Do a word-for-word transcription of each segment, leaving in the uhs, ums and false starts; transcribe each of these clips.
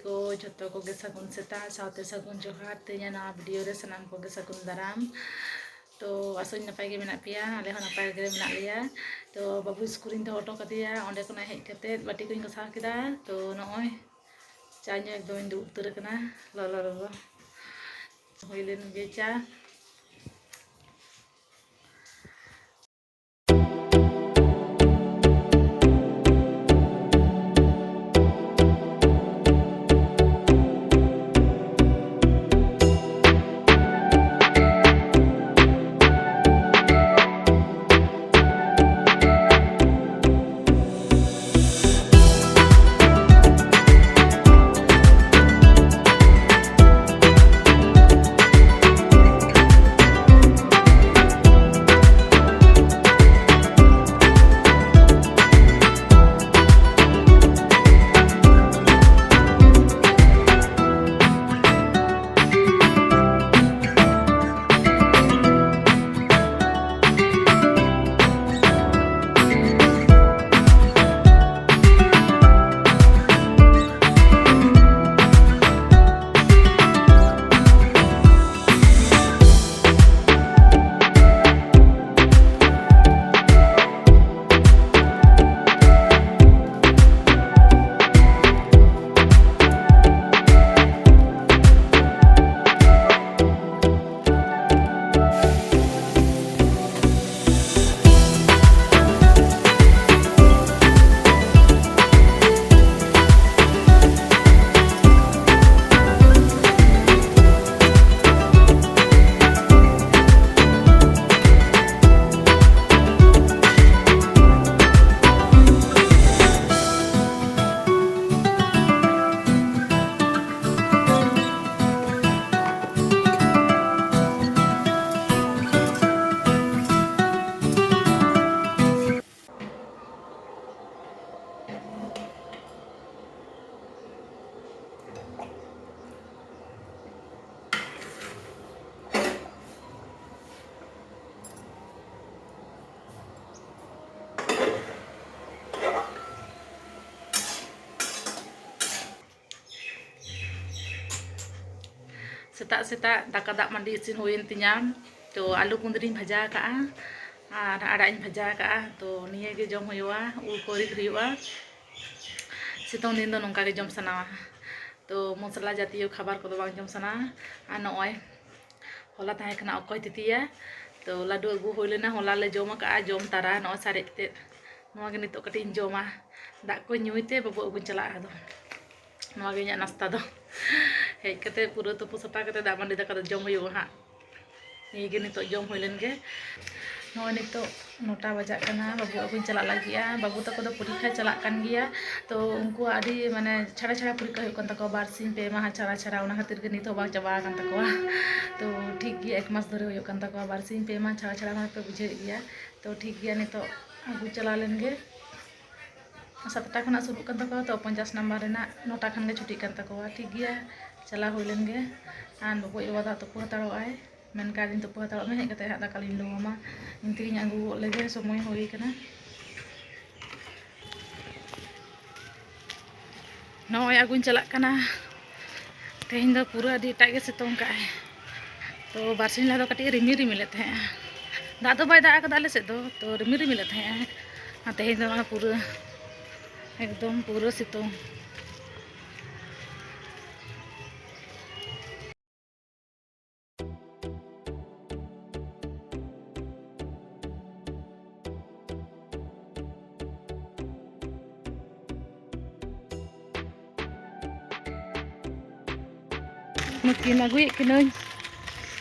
ᱠᱚ ᱡᱷᱚᱛᱚ ᱠᱚᱜᱮ ᱥᱟᱹᱜᱩᱱ ᱥᱮᱛᱟᱜ ᱥᱟᱶᱛᱮ ᱥᱟᱹᱜᱩᱱ ᱡᱚᱦᱟᱨ᱾ ᱛᱮᱦᱮᱧᱟᱜ ᱱᱟᱣᱟ ᱵᱷᱤᱰᱤᱭᱳ ᱨᱮ ᱥᱟᱱᱟᱢ ᱠᱚᱜᱮ ᱥᱟᱹᱜᱩᱱ ᱫᱟᱨᱟᱢ᱾ ᱛᱚ ᱟᱥᱚᱜ ᱟᱹᱧ ᱱᱟᱯᱟᱭ ᱜᱮ ᱢᱮᱱᱟᱜ ᱯᱮᱭᱟ, ᱟᱞᱮ ᱦᱚᱸ ᱱᱟᱯᱟᱭ ᱜᱮ ᱢᱮᱱᱟᱜ ᱞᱮᱭᱟ᱾ ᱛᱚ ᱵᱟᱹᱵᱩ ᱥᱠᱩᱞ ᱨᱤᱧ ᱫᱚᱦᱚ ᱦᱚᱴᱚ ᱠᱟᱫᱮᱭᱟ, ᱚᱸᱰᱮ ᱠᱷᱚᱱᱟᱜ ᱦᱮᱡ ᱠᱟᱛᱮᱫ ᱵᱟᱹᱴᱤ ᱠᱚᱧ ᱜᱟᱥᱟᱣ ᱠᱮᱫᱟ᱾ ᱛᱚ ᱱᱚᱜᱼᱚᱭ ᱪᱟ ᱧᱩ ᱮᱠᱫᱚᱢ ᱤᱧ ᱫᱩᱲᱩᱵ ᱩᱛᱟᱹᱨ ᱟᱠᱟᱱᱟ, ᱞᱚᱞᱚ ᱞᱚᱞᱚ ᱦᱩᱭ ᱞᱮᱱ ᱜᱮ ᱪᱟ᱾ ᱥᱮᱛᱟᱜ ᱥᱮᱛᱟᱜ ᱫᱟᱠᱟ ᱫᱟᱜ ᱢᱟᱹᱰᱤ ᱤᱥᱤᱱ ᱦᱩᱭᱮᱱ ᱛᱤᱧᱟ᱾ ᱛᱚ ᱟᱹᱞᱩ ᱠᱩᱸᱫᱽᱨᱤᱧ ᱵᱷᱟᱡᱟ ᱟᱠᱟᱫᱼᱟ ᱟᱨ ᱟᱲᱟᱜ ᱤᱧ ᱵᱷᱟᱡᱟ ᱟᱠᱟᱫᱼᱟ᱾ ᱛᱚ ᱱᱤᱭᱟᱹ ᱜᱮ ᱡᱚᱢ ᱦᱩᱭᱩᱜᱼᱟ, ᱩᱞ ᱠᱚ ᱨᱤᱫ ᱦᱩᱭᱩᱜᱼᱟ᱾ ᱥᱤᱛᱩᱝ ᱫᱤᱱ ᱫᱚ ᱱᱚᱝᱠᱟ ᱜᱮ ᱡᱚᱢ ᱥᱟᱱᱟᱣᱟ᱾ ᱛᱚ ᱢᱚᱥᱞᱟ ᱡᱟᱛᱤᱭᱚ ᱠᱷᱟᱵᱟᱨ ᱠᱚᱫᱚ ᱵᱟᱝ ᱡᱚᱢ ᱥᱟᱱᱟᱣᱟ᱾ ᱟᱨ ᱱᱚᱜᱼᱚᱭ ᱦᱚᱞᱟ ᱛᱟᱦᱮᱸ ᱠᱟᱱᱟ ᱚᱠᱚᱭ ᱛᱤᱛᱤᱭᱟ, ᱛᱚ ᱞᱟᱹᱰᱩ ᱟᱹᱜᱩ ᱦᱩᱭ ᱞᱮᱱᱟ, ᱦᱚᱞᱟ ᱞᱮ ᱡᱚᱢ ᱟᱠᱟᱫᱼᱟ᱾ ᱡᱚᱢ ᱛᱟᱨᱟ ᱱᱚᱜᱼᱚᱭ ᱥᱟᱨᱮᱡ ᱛᱮ ᱱᱚᱣᱟ ᱜᱮ ᱱᱤᱛᱚᱜ ᱠᱟᱹᱴᱤᱡ ᱤᱧ ᱡᱚᱢᱟ᱾ ᱫᱟᱜ ᱠᱚ ᱧᱩᱭ ᱛᱮ ᱵᱟᱹᱵᱩ ᱟᱹᱜᱩᱧ ᱪᱟᱞᱟᱜᱼᱟ᱾ ᱟᱫᱚ ᱱᱚᱣᱟ ᱜᱮ ᱤᱧᱟᱹᱜ ᱱᱟᱥᱛᱟ ᱫᱚ᱾ ᱦᱮᱡ ᱠᱟᱛᱮ ᱯᱩᱨᱟᱹ ᱛᱩᱯᱩ ᱥᱟᱯᱷᱟ ᱠᱟᱛᱮ ᱫᱟᱜ ᱢᱟᱹᱰᱤ ᱫᱟᱠᱟ ᱫᱚ ᱡᱚᱢ ᱦᱩᱭᱩᱜᱼᱟ ᱦᱟᱸᱜ᱾ ᱱᱤᱭᱟᱹ ᱜᱮ ᱱᱤᱛᱚᱜ ᱡᱚᱢ ᱦᱩᱭ ᱞᱮᱱ ᱜᱮ᱾ ᱱᱚᱜᱼᱚᱭ ᱱᱤᱛᱚᱜ ᱱᱚᱴᱟ ᱵᱟᱡᱟᱜ ᱠᱟᱱᱟ, ᱵᱟᱹᱵᱩ ᱟᱹᱜᱩᱧ ᱪᱟᱞᱟᱜ ᱞᱟᱹᱜᱤᱫᱼᱟ᱾ ᱵᱟᱹᱵᱩ ᱛᱟᱠᱚ ᱫᱚ ᱯᱚᱨᱤᱠᱠᱷᱟ ᱪᱟᱞᱟᱜ ᱠᱟᱱ ᱜᱮᱭᱟ, ᱛᱚ ᱩᱱᱠᱩᱣᱟᱜ ᱟᱹᱰᱤ ᱢᱟᱱᱮ ᱪᱷᱟᱲᱟ ᱪᱷᱟᱲᱟ ᱯᱚᱨᱤᱠᱠᱷᱟ ᱦᱩᱭᱩᱜ ᱠᱟᱱ ᱛᱟᱠᱚᱣᱟ, ᱵᱟᱨ ᱥᱤᱧ ᱯᱮ ᱢᱟᱦᱟ ᱪᱷᱟᱲᱟ ᱪᱷᱟᱲᱟ, ᱚᱱᱟ ᱠᱷᱟᱹᱛᱤᱨ ᱜᱮ ᱱᱤᱛ ᱦᱚᱸ ᱵᱟᱝ ᱪᱟᱵᱟ ᱟᱠᱟᱱ ᱛᱟᱠᱚᱣᱟ᱾ ᱛᱚ ᱴᱷᱤᱠ ᱜᱮ ᱮᱠ ᱢᱟᱥ ᱫᱷᱚᱨᱮ ᱦᱩᱭᱩᱜ ᱠᱟᱱ ᱛᱟᱠᱚᱣᱟ, ᱵᱟᱨ ᱥᱤᱧ ᱯᱮ ᱢᱟᱦᱟ ᱪᱷᱟᱲᱟ ᱪᱷᱟᱲᱟ ᱢᱟ ᱯᱮ ᱵᱩᱡᱷᱟᱹᱣᱮᱫ ᱜᱮᱭᱟ᱾ ᱛᱚ ᱴᱷᱤᱠ ᱜᱮᱭᱟ, ᱱᱤᱛᱚᱜ ᱟᱹᱜᱩ ᱪᱟᱞᱟᱣ ᱞᱮᱱ ᱜᱮ᱾ ᱥᱟᱛᱴᱟ ᱠᱷᱚᱱᱟᱜ ᱥᱩᱨᱩᱜ ᱠᱟᱱ ᱛᱟᱠᱚᱣᱟ, ᱛᱚ ᱯᱚᱧᱪᱟᱥ ᱱᱟᱢᱵᱟᱨ ᱨᱮᱱᱟᱜ ᱱᱚᱴᱟ ᱠᱷᱟᱱ ᱜᱮ ᱪᱷᱩᱴᱤᱜ ᱠᱟᱱ ᱛᱟᱠᱚᱣᱟ᱾ ᱴᱷᱤᱠ ᱜᱮᱭᱟ, ᱪᱟᱞᱟᱣ ᱦᱩᱭ ᱞᱮᱱ ᱜᱮ᱾ ᱟᱨ ᱵᱟᱹᱵᱩ ᱟᱡ ᱵᱟᱵᱟ ᱫᱚ ᱦᱟᱸᱜ ᱛᱩᱯᱩ ᱦᱟᱛᱟᱲᱚᱜ ᱟᱭ, ᱢᱮᱱ ᱠᱟᱫᱤᱧ ᱛᱩᱯᱩ ᱦᱟᱛᱟᱲᱚᱜ ᱢᱮ, ᱦᱮᱡ ᱠᱟᱛᱮ ᱦᱟᱸᱜ ᱫᱟᱠᱟ ᱞᱤᱧ ᱞᱩ ᱟᱢᱟ᱾ ᱤᱧ ᱛᱮᱜᱤᱧ ᱟᱹᱜᱩ ᱜᱚᱫ ᱞᱮᱜᱮ, ᱥᱚᱢᱚᱭ ᱦᱩᱭ ᱠᱟᱱᱟ᱾ ᱱᱚᱜᱼᱚᱭ ᱟᱹᱜᱩᱧ ᱪᱟᱞᱟᱜ ᱠᱟᱱᱟ᱾ ᱛᱮᱦᱮᱧ ᱫᱚ ᱯᱩᱨᱟᱹ ᱟᱹᱰᱤ ᱮᱴᱟᱜ ᱜᱮ ᱥᱤᱛᱩᱝ ᱠᱟᱜᱼᱟᱭ᱾ ᱛᱚ ᱵᱟᱨᱥᱤᱧ ᱞᱟᱦᱟ ᱫᱚ ᱠᱟᱹᱴᱤᱡ ᱨᱤᱢᱤᱞ ᱨᱤᱢᱤᱞᱮᱫ ᱛᱟᱦᱮᱸᱜᱼᱟ, ᱫᱟᱜ ᱫᱚ ᱵᱟᱭ ᱫᱟᱜ ᱟᱠᱟᱫᱟ ᱟᱞᱮ ᱥᱮᱫ ᱫᱚ, ᱛᱚ ᱨᱤᱢᱤᱞ ᱨᱤᱢᱤᱞᱮᱫ ᱛᱟᱦᱮᱸᱜᱼᱟ᱾ ᱟᱨ ᱛᱮᱦᱮᱧ ᱫᱚ ᱱᱚᱜᱼᱚᱭ ᱯᱩᱨᱟᱹ ᱮᱠᱫᱚᱢ ᱯᱩᱨᱟᱹ ᱥᱤᱛᱩᱝ᱾ ᱱᱩᱠᱤᱱ ᱟᱹᱜᱩᱭᱮᱫ ᱠᱤᱱᱟᱹᱧ᱾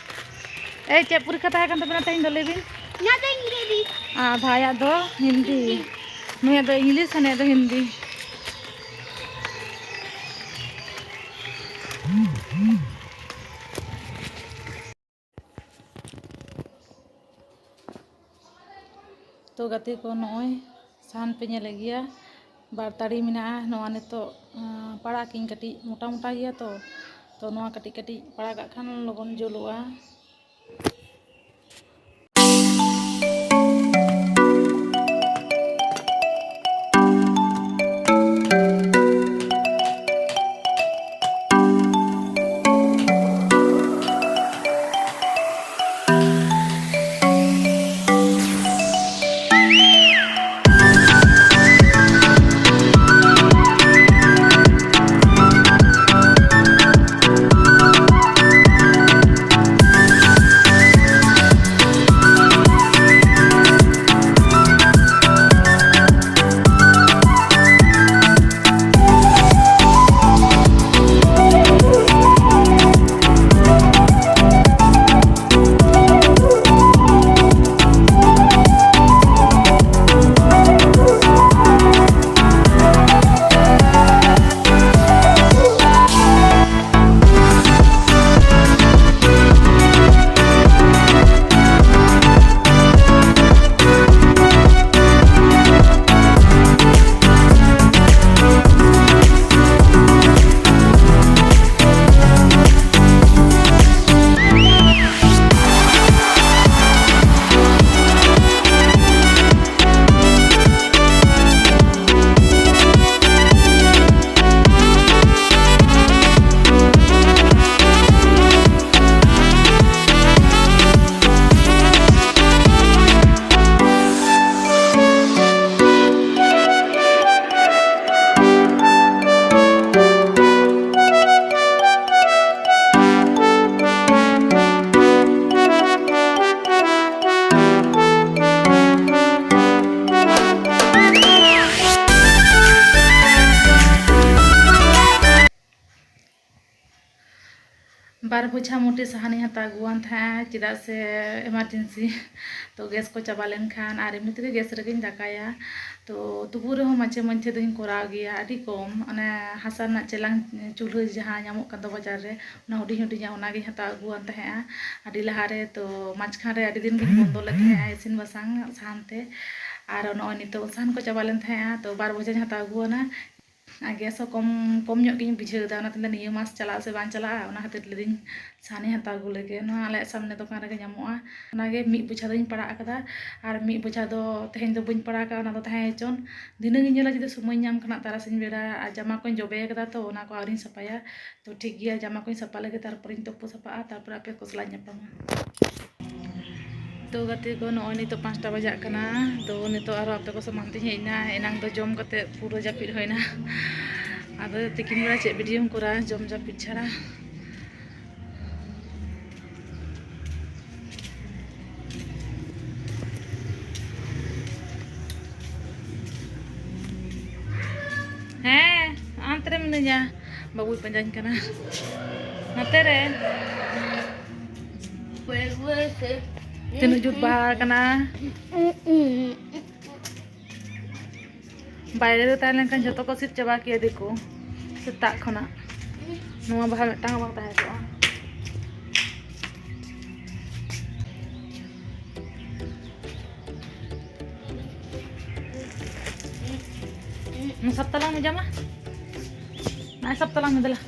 ᱮᱭ, ᱪᱮᱫ ᱯᱚᱨᱤᱠᱠᱷᱟ ᱛᱟᱦᱮᱸ ᱠᱟᱱ ᱛᱟᱵᱮᱱᱟ ᱛᱮᱦᱮᱧ ᱫᱚ, ᱞᱟᱹᱭ ᱵᱤᱱ? ᱤᱧᱟᱹᱜ ᱫᱚ ᱤᱝᱨᱮᱡᱤ᱾ ᱟᱨ ᱵᱷᱟᱭᱟᱜ ᱫᱚ ᱦᱤᱱᱫᱤ᱾ ᱱᱩᱭᱟᱜ ᱫᱚ ᱤᱝᱞᱤᱥ, ᱦᱟᱱᱮ ᱫᱚ ᱦᱤᱱᱫᱤ᱾ ᱛᱚ ᱜᱟᱛᱮ ᱠᱚ, ᱱᱚᱜᱼᱚᱭ ᱥᱟᱦᱟᱱ ᱯᱮ ᱧᱮᱞᱮᱫ ᱜᱮᱭᱟ, ᱵᱟᱨ ᱛᱟᱲᱤ ᱢᱮᱱᱟᱜᱼᱟ᱾ ᱱᱚᱣᱟ ᱱᱤᱛᱚᱜ, ᱟᱸ, ᱯᱟᱲᱟᱜ ᱠᱤᱧ ᱠᱟᱹᱴᱤᱡ ᱢᱚᱴᱟ ᱢᱚᱴᱟ ᱜᱮᱭᱟ ᱛᱚ, ᱛᱚ ᱱᱚᱣᱟ ᱠᱟᱹᱴᱤᱡ ᱠᱟᱹᱴᱤᱡ ᱯᱟᱲᱟᱜ ᱠᱟᱜ ᱠᱷᱟᱱ ᱞᱚᱜᱚᱱ ᱡᱩᱞᱩᱜᱼᱟ᱾ ᱵᱟᱨ ᱵᱚᱡᱷᱟ ᱢᱳᱴᱮ ᱥᱟᱦᱟᱱᱤᱧ ᱦᱟᱛᱟᱣ ᱟᱹᱜᱩᱣᱟᱱ ᱛᱟᱦᱮᱸᱜᱼᱟ, ᱪᱮᱫᱟᱜ ᱥᱮ emergency ᱛᱚ gas ᱠᱚ ᱪᱟᱵᱟ ᱞᱮᱱᱠᱷᱟᱱ, ᱟᱨ ᱮᱢᱱᱤ ᱛᱮᱜᱮ gas ᱨᱮᱜᱮᱧ ᱫᱟᱠᱟᱭᱟ᱾ ᱛᱚ ᱛᱚᱵᱩ ᱨᱮᱦᱚᱸ ᱢᱟᱡᱷᱮ ᱢᱚᱫᱽᱫᱷᱮ ᱫᱚᱧ ᱠᱚᱨᱟᱣ ᱜᱮᱭᱟ, ᱟᱹᱰᱤ ᱠᱚᱢ᱾ ᱚᱱᱮ ᱦᱟᱥᱟ ᱨᱮᱱᱟᱜ ᱪᱮᱞᱟᱝ ᱪᱩᱞᱦᱟᱹ ᱡᱟᱦᱟᱸ ᱧᱟᱢᱚᱜ ᱠᱟᱱ ᱫᱚ ᱵᱟᱡᱟᱨ ᱨᱮ, ᱚᱱᱟ ᱦᱩᱰᱤᱧ ᱦᱩᱰᱤᱧᱟᱜ, ᱚᱱᱟᱜᱤᱧ ᱦᱟᱛᱟᱣ ᱟᱹᱜᱩᱣᱟᱱ ᱛᱟᱦᱮᱸᱜᱼᱟ ᱟᱹᱰᱤ ᱞᱟᱦᱟᱨᱮ᱾ ᱛᱚ ᱢᱟᱡᱷᱠᱷᱟᱱ ᱨᱮ ᱟᱹᱰᱤ ᱫᱤᱱ ᱜᱤᱧ ᱵᱚᱱᱫᱚ ᱞᱮᱫ ᱛᱟᱦᱮᱸᱜᱼᱟ ᱤᱥᱤᱱ ᱵᱟᱥᱟᱝ ᱥᱟᱦᱟᱱ ᱛᱮ᱾ ᱟᱨ ᱱᱚᱜᱼᱚᱭ ᱱᱤᱛᱚᱜ ᱥᱟᱦᱟᱱ ᱠᱚ ᱪᱟᱵᱟ ᱞᱮᱱ ᱛᱟᱦᱮᱸᱜᱼᱟ, ᱛᱚ ᱵᱟᱨ ᱵᱚᱡᱷᱟᱧ ᱦᱟᱛᱟᱣ ᱟᱹᱜᱩᱣᱟᱱᱟ᱾ ᱟᱨ gas ᱦᱚᱸ ᱠᱚᱢ, ᱠᱚᱢ ᱧᱚᱜ ᱜᱤᱧ ᱵᱩᱡᱷᱟᱹᱣ ᱮᱫᱟ, ᱚᱱᱟᱛᱮ ᱱᱤᱭᱟᱹ ᱢᱟᱥ ᱪᱟᱞᱟᱜᱼᱟ ᱥᱮ ᱵᱟᱝ ᱪᱟᱞᱟᱜᱼᱟ, ᱚᱱᱟ ᱠᱷᱟᱹᱛᱤᱨ ᱞᱟᱹᱭᱫᱟᱹᱧ ᱥᱟᱦᱟᱱᱤᱧ ᱦᱟᱛᱟᱣ ᱟᱹᱜᱩ ᱞᱮᱜᱮ᱾ ᱱᱚᱣᱟ ᱟᱞᱮᱭᱟᱜ ᱥᱟᱢᱱᱮ ᱫᱚᱠᱟᱱ ᱨᱮᱜᱮ ᱧᱟᱢᱚᱜᱼᱟ᱾ ᱚᱱᱟᱜᱮ ᱢᱤᱫ ᱵᱚᱡᱷᱟ ᱫᱚᱧ ᱯᱟᱲᱟᱜ ᱟᱠᱟᱫᱟ, ᱟᱨ ᱢᱤᱫ ᱵᱚᱡᱷᱟ ᱫᱚ ᱛᱮᱦᱮᱧ ᱫᱚ ᱵᱟᱹᱧ ᱯᱟᱲᱟᱜ ᱟᱠᱟᱫᱟ, ᱚᱱᱟ ᱫᱚ ᱛᱟᱦᱮᱸ ᱦᱚᱪᱚᱱ᱾ ᱫᱷᱤᱱᱟᱹᱝ ᱤᱧ ᱧᱮᱞᱟ ᱡᱩᱫᱤ ᱥᱚᱢᱚᱭ ᱧᱟᱢ ᱠᱷᱟᱱ ᱛᱟᱨᱟᱥᱤᱧ ᱵᱮᱲᱟ᱾ ᱟᱨ ᱡᱟᱢᱟ ᱠᱚᱧ ᱡᱚᱵᱮ ᱟᱠᱟᱫᱟ, ᱛᱚ ᱚᱱᱟ ᱠᱚ ᱟᱹᱣᱨᱤᱧ ᱥᱟᱯᱷᱟᱭᱟ᱾ ᱛᱚ ᱴᱷᱤᱠ ᱜᱮᱭᱟ, ᱡᱟᱢᱟ ᱠᱚᱧ ᱥᱟᱯᱷᱟ ᱞᱮᱜᱮ, ᱛᱟᱨᱯᱚᱨᱮᱧ ᱛᱩᱯᱩ ᱥᱟᱯᱷᱟᱜᱼᱟ, ᱛᱟᱨᱯᱚᱨᱮ ᱟᱯᱮ ᱠᱚ ᱥᱟᱞᱟᱜ ᱧᱟᱯᱟᱢᱟ᱾ ᱛᱚ ᱜᱟᱛᱮ ᱠᱚ, ᱱᱚᱜᱼᱚᱭ ᱱᱤᱛᱚᱜ ᱯᱟᱸᱪᱴᱟ ᱵᱟᱡᱟᱜ ᱠᱟᱱᱟ᱾ ᱛᱚ ᱱᱤᱛᱚᱜ ᱟᱨᱚ ᱟᱯᱮ ᱠᱚ ᱥᱟᱢᱟᱝ ᱛᱮᱧ ᱦᱮᱡ ᱮᱱᱟ᱾ ᱮᱱᱟᱝ ᱫᱚ ᱡᱚᱢ ᱠᱟᱛᱮ ᱯᱩᱨᱟᱹ ᱡᱟᱹᱯᱤᱫ ᱦᱩᱭᱱᱟ᱾ ᱟᱫᱚ ᱛᱤᱠᱤᱱ ᱵᱮᱲᱟ ᱪᱮᱫ videoᱧ ᱠᱚᱨᱟᱣᱟ ᱡᱚᱢ ᱡᱟᱹᱯᱤᱫ ᱪᱷᱟᱲᱟ? ᱦᱮᱸ, ᱦᱟᱱᱛᱮ ᱨᱮ ᱢᱤᱱᱟᱹᱧᱟ᱾ ᱵᱟᱹᱵᱩᱭ ᱯᱟᱸᱡᱟᱧ ᱠᱟᱱᱟ᱾ ᱱᱚᱛᱮ ᱨᱮ᱾ ᱛᱤᱱᱟᱹᱜ ᱡᱩᱛ ᱵᱟᱦᱟ ᱟᱠᱟᱱᱟ᱾ ᱵᱟᱭᱨᱮ ᱨᱮ ᱛᱟᱦᱮᱸ ᱞᱮᱱᱠᱷᱟᱱ ᱡᱷᱚᱛᱚ ᱠᱚ ᱥᱤᱫ ᱪᱟᱵᱟ ᱠᱮᱭᱟ ᱫᱤᱠᱩ ᱥᱮᱛᱟᱜ ᱠᱷᱚᱱᱟᱜ᱾ ᱱᱚᱣᱟ ᱵᱟᱦᱟ ᱢᱤᱫᱴᱟᱝ ᱦᱚᱸ ᱵᱟᱝ ᱛᱟᱦᱮᱸ ᱠᱚᱜᱼᱟ᱾ ᱱᱚᱣᱟ ᱥᱟᱵ ᱛᱟᱞᱟᱝ ᱢᱮ ᱡᱟᱢᱟ᱾ ᱱᱚᱣᱟ ᱥᱟᱵ ᱛᱟᱞᱟᱝ ᱢᱮ ᱫᱮᱞᱟ᱾